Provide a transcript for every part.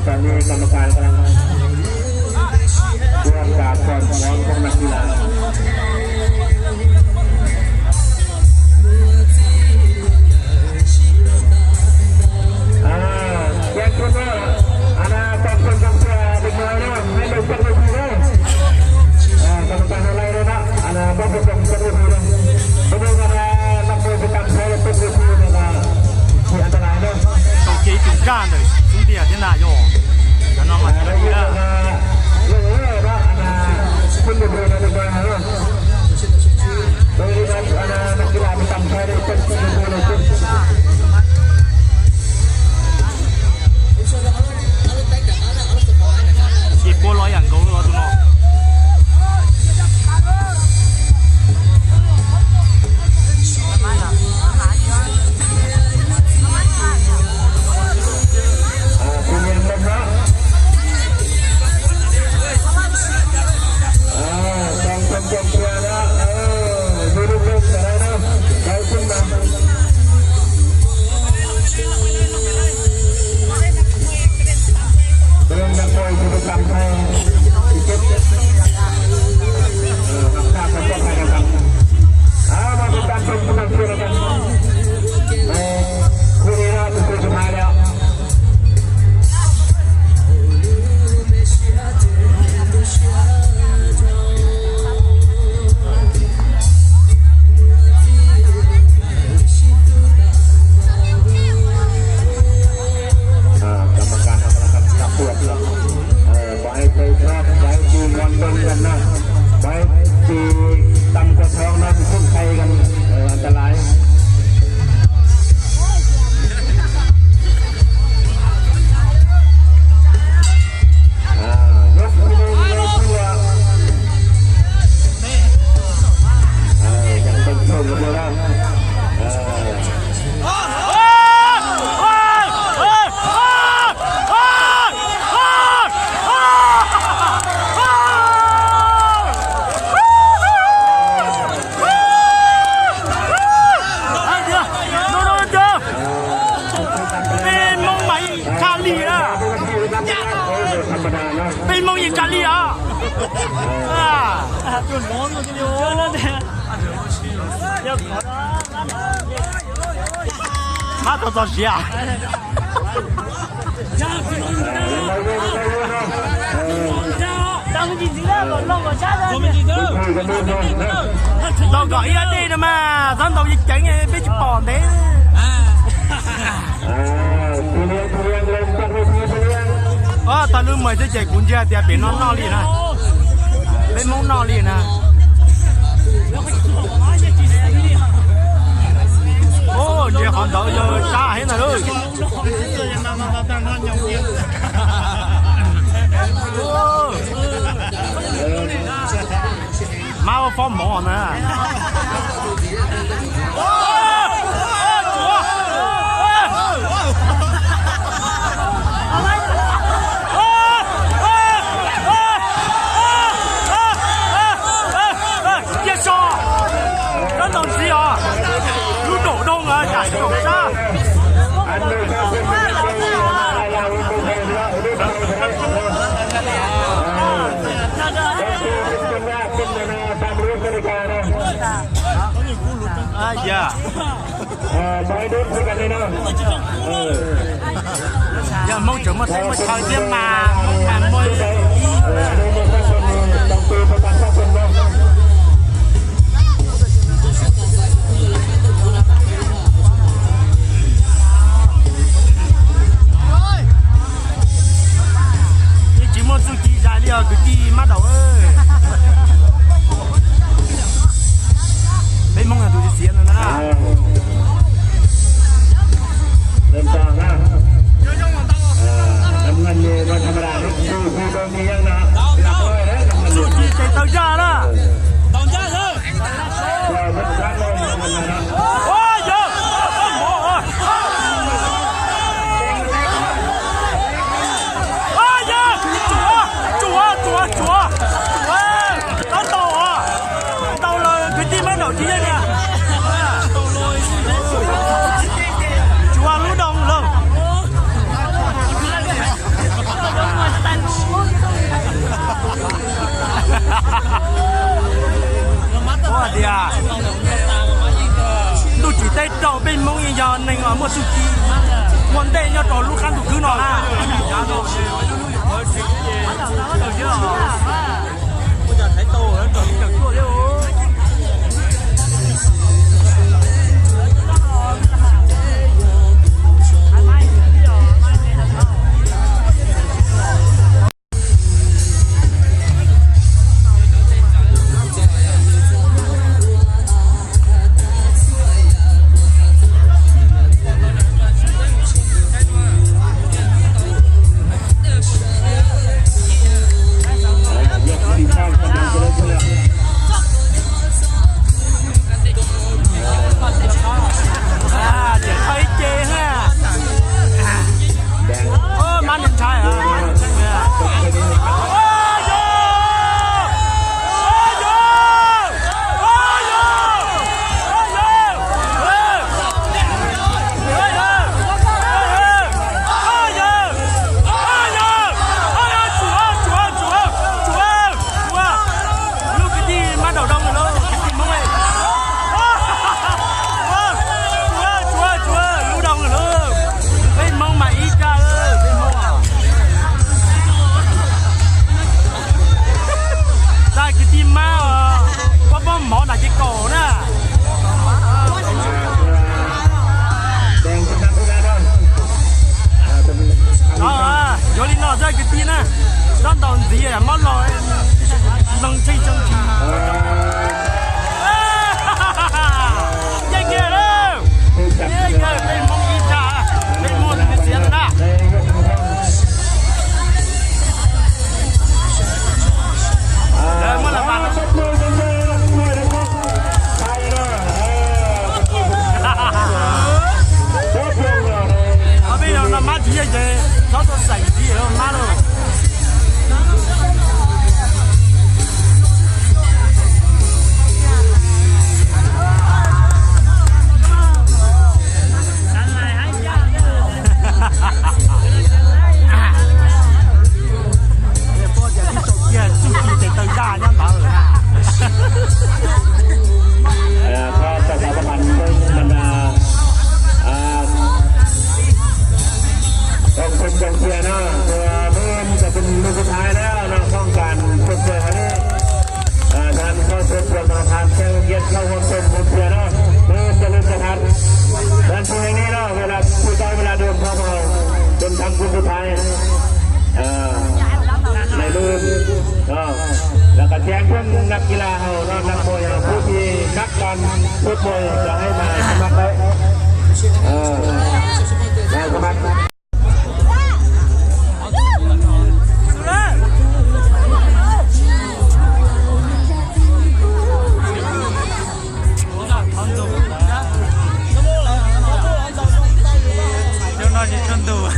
ตอนนี้กรรมการกำลังตรวจการความพร้อมของนักกีฬา อ่า เตรียมตัวนะ อันน่ะ ต้องเป็นกองเชียร์เด็กน้อยนะ ให้ลงจากเวทีนะ อ่า กรรมการอะไรเลยนะ อันน่ะ ต้องเป็นกองเชียร์เวทีนะ เพราะว่าอันน่ะ นักมวยประจำไทยเป็นเวทีเนี่ยนะ ที่อันตรายนะ Tau kiag ib tug zaj ntawm xub ntiag thiab ntag yog. Cov no mas cov no, ces puab los yam nkaus tus no. Aa, kam kas no, kam kas tawm tuaj, aa, pab hais pab txhob, pab hais tsis nyob ntoo kas no, pab hais tsis tam kuas thoob no, tsis txhob qhais kas, aa, tas lais. Peb Hmoob mas yeej tshaj li na. Peb Hmoob yeej tshaj li os. Mab tau txog siav. Ntaus kom ib dej no mas txhob ntaus ceev ceev peb tsis pom ntev. Ob tag lub mas xwb ces kuv ntsia tias pem no noj li na. Peb Hmoob noj li na. Ub, ntsia qhov ntawd yog sab heev ntag lauj. Mab ua fob mov na. Cia so, koj ntaus ntxiv os. Lub nraum doog a, tsam ib nraum sab. Yog Hmoob tseem muaj teeb muaj chaw thiab mas, Hmoob mas muaj. Yeej tsis muaj txuj ci zais li os kwv tij mab daum. Peb Hmoob yog tus txiav ntawd na. Txuj ci ces tawg zaj na. Tsuav, tsuav, tsuav, tsuav. Tab tom, ntaus los kwv tij mab daum tsis yeej na. Tsuav lub doog lawm. Neeg muaj txuj ci ua ntej nyob rau lub qab ntuj khwb no na. Ces thawj ib ce na. Mab ntshai, mab ntshai. Lub kwv tij mab daum doo lawm, kwv tij Hmoob. Tsuav, tsuav, tsuav, lub doo lawm. Peb Hmoob mas ib tsa, peb Hmoob. Tsa kwv tij mab os, pob pob mov nram ces kaum na. Yuav li no txawj kwv tij na, tsob ntaus ntxiv mob los, zoo tshej zoo tshis. Yeej kiag lawm, yeej kiag peb Hmoob ib tsa, peb Hmoob li xiav na. Lawv muab las mas. Ob peb zaug no mab tsis yeej ces txhob txog xeem txiv mab lauj. Kiag txuj ci tes taw zaj nyob ntawd. Thov txog xav pab pab peb banda koom kuv koom cia no, ua peb cov phooj ywg lub sub thaiv na, no phong trào sub thaiv hauv li, than khau sub thaiv than khau hom tôm hom cia no, peb cov lub sub thaiv, than sub heev li no, ua la peb cov ua la dua khau hau, tôm thab kuv sub thaiv. Nais lub, lawv kom tseem pheej นักกีฬา hauv no นักมวย hauv ผู้ที่รักการชกมวย จะให้มาสมัครได้ มาสมัคร Cov no tsis tshua ntuj.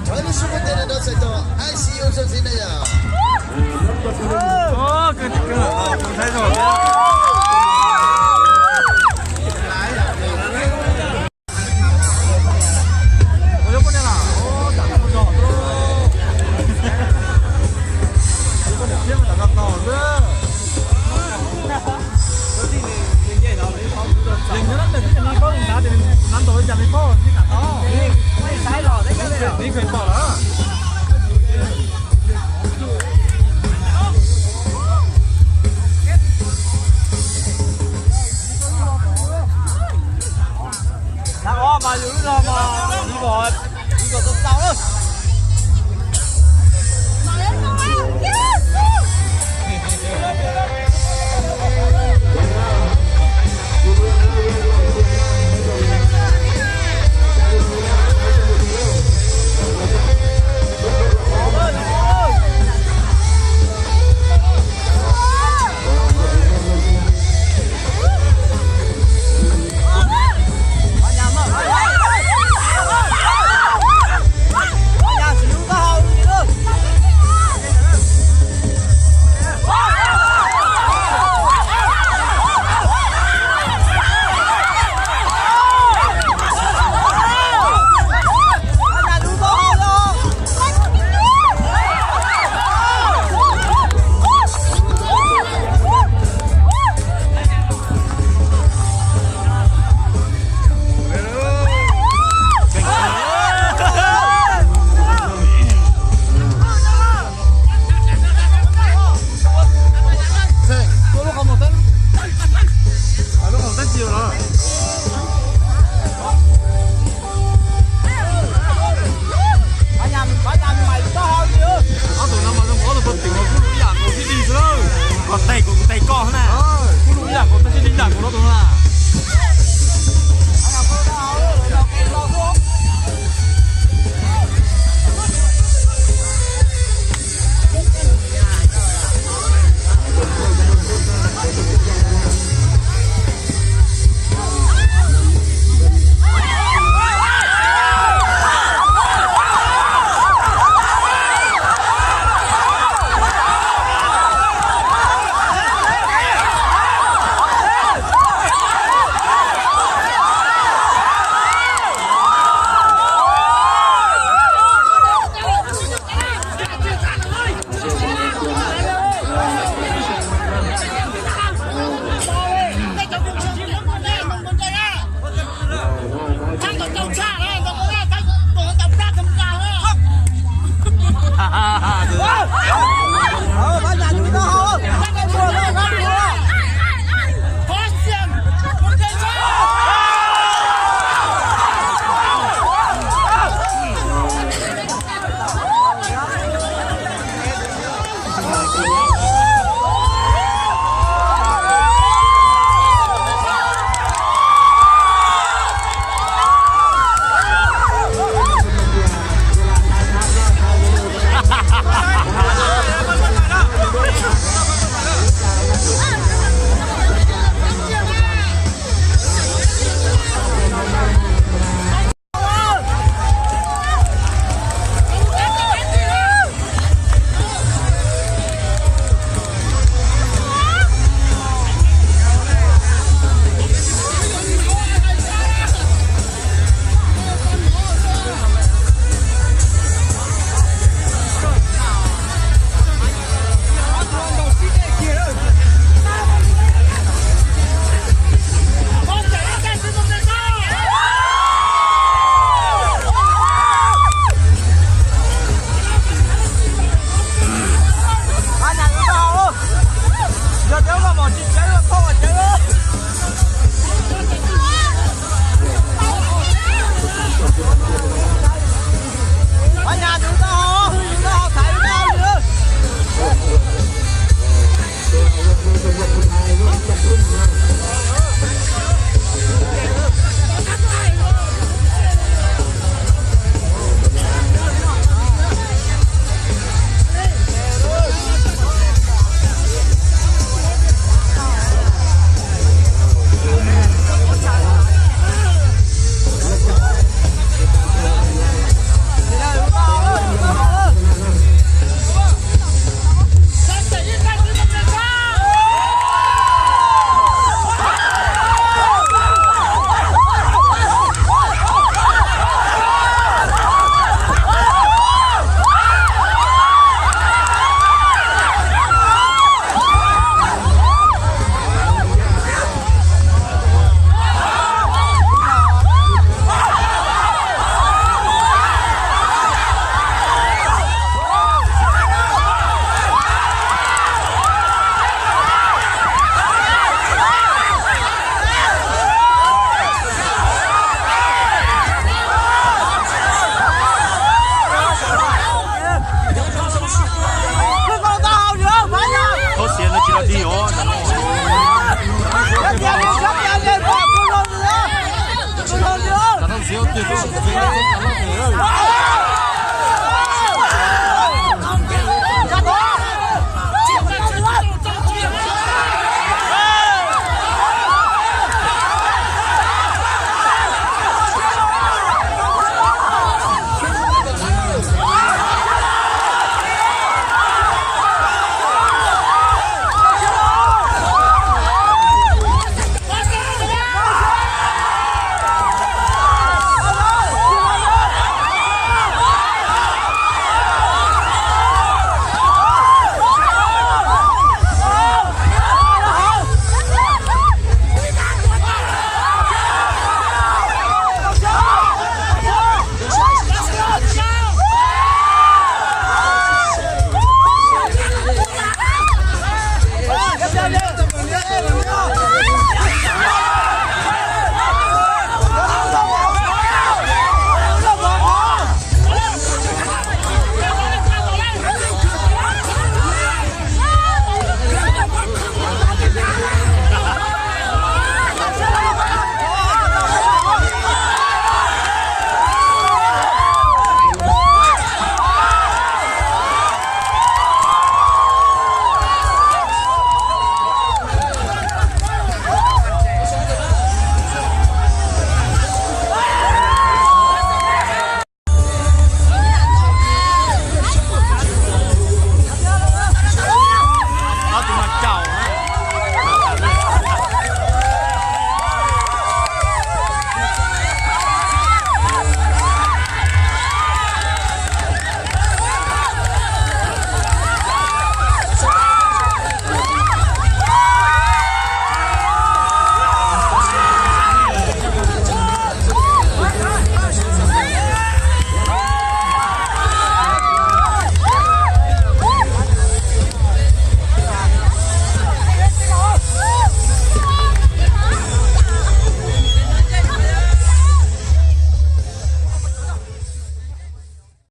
Thov lub sib pab teb no rau txais tos I C U txog txiv ne yom.